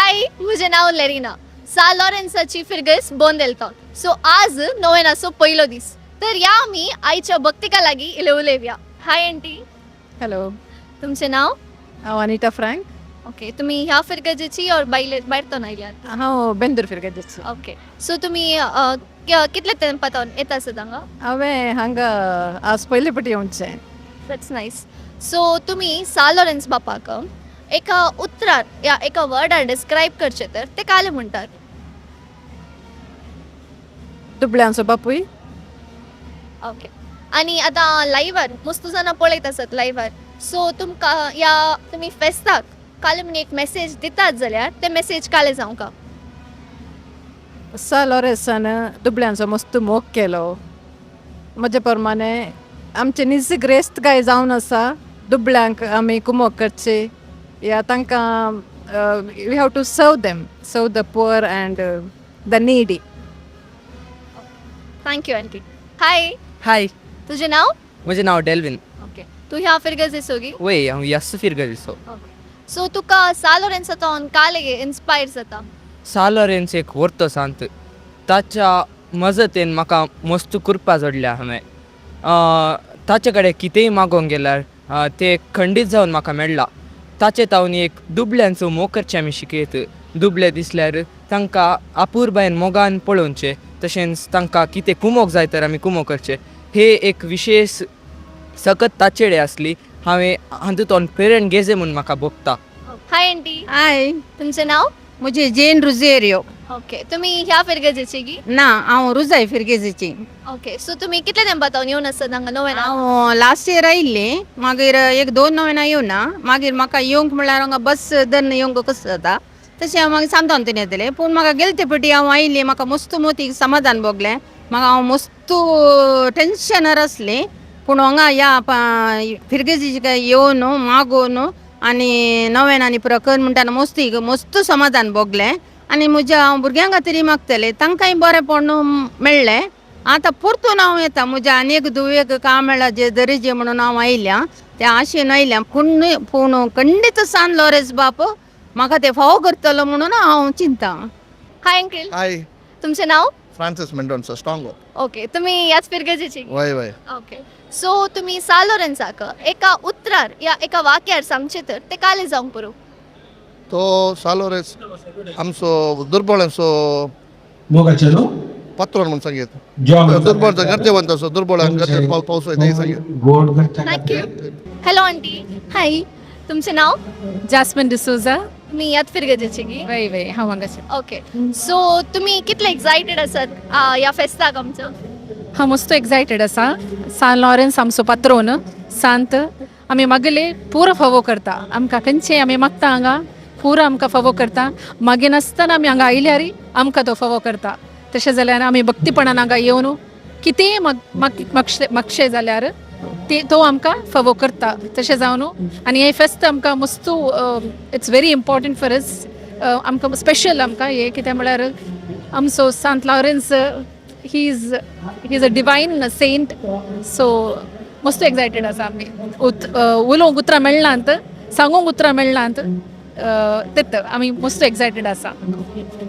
हाय, म्हजें नांव लेरिना. सा लॉरेन्साची फिरगस बोंदेलता. सो आज नोवेनाचो पयलो दीस, तर या आमी आयच्या भक्तिका लागीं इल्ले उलोवया. Hi aunty. हॅलो. तुमचें नांव? हांव अनिता फ्रँक. ओके, तुमी ह्या फिरगजेची और भायले भायर तोन आयल्यात? हांव बेंदूर फिरगजेचो. ओके, सो तुमी कितले तेंपातावन येता आसत हांगा? हांवें हांगा आज पयले पटी येवचें. That's nice. सो तुमी सा लॉरेन्स बापाक एका उतरार या एका वर्डार डिस्क्रायब करचे तर ते काले म्हणटात? दुबळ्यांचो बापूय. ओके, आनी आतां लायव्हार मस्त जाणां पळयत आसत लायव्हार, सो तुमकां या तुमी फेस्ताक काल म्हण एक मेसेज दितात जाल्यार ते मेसेज काले जावंका? सा लॉरेन्सान दुबळ्यांचो मस्त मोग केलो. म्हजे प्रमाणे आमचे निज ग्रेस्त काय जावन आसा, दुबळ्यांक आमी कुमोक करची या तांकां we have to serve them, serve the poor and the needy. Thank you aunty. Hi. हाय. तुजें नांव? म्हजें नांव डेल्विन. ओके, तूं ह्या फिरगजेसो गी? वय, हांव यस फिरगजेचो. ओके, सो तुका सा लॉरेन्सातोन काले इन्स्पायर जाता? सा लॉरेन्स एक व्हरतो सांत. ताच्या मजतीन म्हाका मस्त कुरपा जोडल्या हांवें. ताचे कडेन कितेंय मागोवंक गेल्यार तें खंडीत जावन म्हाका मेळ्ळां. ताचे तावन एक दुबल्यांचो मोग करचें आमी शिकयत. दुबळे दिसल्यार तांकां आपुरबायेन मोगान पळोवचें, तशेंच तांकां कितें कुमोक जाय तर आमी कुमोक करचें. हे एक विशेश सकत ताचेडे आसली. हांवें हातूंत प्रेरण घेजे म्हूण म्हाका भोगता. Hi aunty. हाय. तुमचें नांव? म्हजें जेन रुजेरियो. ओके, तुमी ह्या फिरगजेची गी? ना, हांव रुजाय फिरगेजीची. ओके, सो तुमी कितले तेंपातावन येवन आसत हांगा नोवेना? हांव लास्ट इयर आयिल्लें, मागीर एक दोन नोवेना येवना. मागीर म्हाका येवंक म्हणल्यार हांगा बस धरून येवंक कसो जाता, तशें हांव मागीर सांत आंतोन येतलें. पूण म्हाका गेले ते फावटी हांव आयिल्लें, म्हाका मस्त मोतीक समाधान भोगलें. म्हाका हांव मस्त टेंशनार आसलें, पूण हांगा ह्या फिरगेजीचे काय येवन मागोवन आनी नोवेनांनी पुरो कर म्हणटा मस्त मस्त समाधान भोगलें. आनी म्हज्या हांव भुरग्यां खातीर मागतलें, तांकांय बरेंपण मेळ्ळें. आतां परतून हांव येता. म्हज्या आनी एक धुवेक काम मेळ्ळा जे दरेजे म्हणून हांव आयल्या, त्या आशेन आयल्या. पूण पूण खंडीत सान लॉरेन्स बाप म्हाका ते फावो करतलो म्हणून हांव चिंता. Hi uncle. हाय. तुमचें नांव? फ्रांसीस मेंडोन्सा, स्ट्रॉंगो. ओके, तुमी ह्याच फिरगजेची? वय वय. ओके, सो तुमी सा लॉरेन्साक एका उतरार या एका वाक्यार सांगचे तर ते काले जावंक पुरो? तो सालोरेस आमचो दुर्बळांचो मोगाचेलो पत्रोन म्हूण सांगीत. जॉब. दुर्बळ गरजेवंत असो, दुर्बळांक गरजे पावस तें सांगीत. गोड घरच्या. Thank you. Hello aunty. हाय. तुमचें नांव? जास्मिन डिसोजा. तुमी ह्याच फिरगजेची गी? वय वय, हांव हांगासर. ओके, सो तुमी कितले एक्सायटेड आसात ह्या फेस्ताक आमच्या? हांव मस्त एक्सायटेड आसा. सान लॉरेन्स आमचो पात्रोन सांत. आमी मागले पुरो फावो करता आमकां. खंयचें आमी मागता हांगा पुरो आमकां फावो करता. मागिनासतना आमी हांगा आयल्यार आमकां तो फावो करता. तशें जाल्यार आमी भक्तीपणान हांगा येवन कितेंय मागशे मागशें जाल्यार ते तो आमकां फावो करता. तशें जावन आनी हें फेस्त आमकां मस्तू, it's very important for us. आमकां स्पेशल आमकां हें, कितें म्हळ्यार आमचो Sant Lawrence, he is a divine saint. So मस्त एक्सायटेड आसा आमी. उलोवंक उतरां मेळनात, सांगूंक उतरां मेळनात तेत आमी मस्त एक्सायटेड आसा.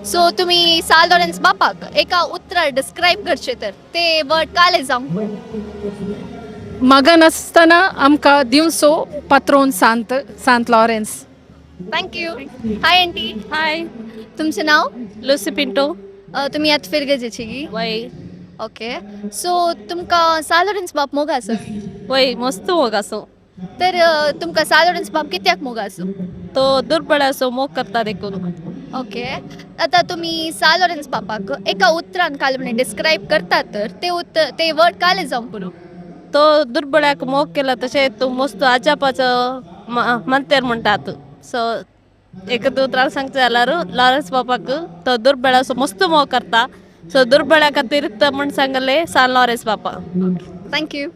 सो तुमी सा लॉरेन्स बापाक एका उतरार डिस्क्रायब करचे तर ते वर्ड काले जावंक? मागनासतना आमकां दिवचो पात्रोन Sant, Sant Lawrence. Thank you. Hi aunty. हाय. तुमचें नांव? लुसी पिंटो. तुमी ह्याच फिरगजेची गी? वय. ओके, सो तुमकां सा लॉरेन्स बाप मोग आसा? वय, मस्त मोग आसो. तर तुमकां सा लॉरेन्स बाप कित्याक मोग आसो? तो दुर्बळाचो मोग करता देखून. ओके, आतां तुमी सा लॉरेन्स बापाक एका उतरान काल म्हण डिस्क्रायब करतात तर ते उतर, ते वर्ड काले जावंक पुरो? तो दुर्बळाक मोग केला तशें तो मस्त अजापाचो मंतेर म्हणटात. सो एक उतरान सांगचें जाल्यार लॉरेन्स बापाक तो दुर्बळाचो मस्त मोग करता. सो दुर्बळा खातीर म्हण सांगलें सान लॉरेन्स बापा. Thank you.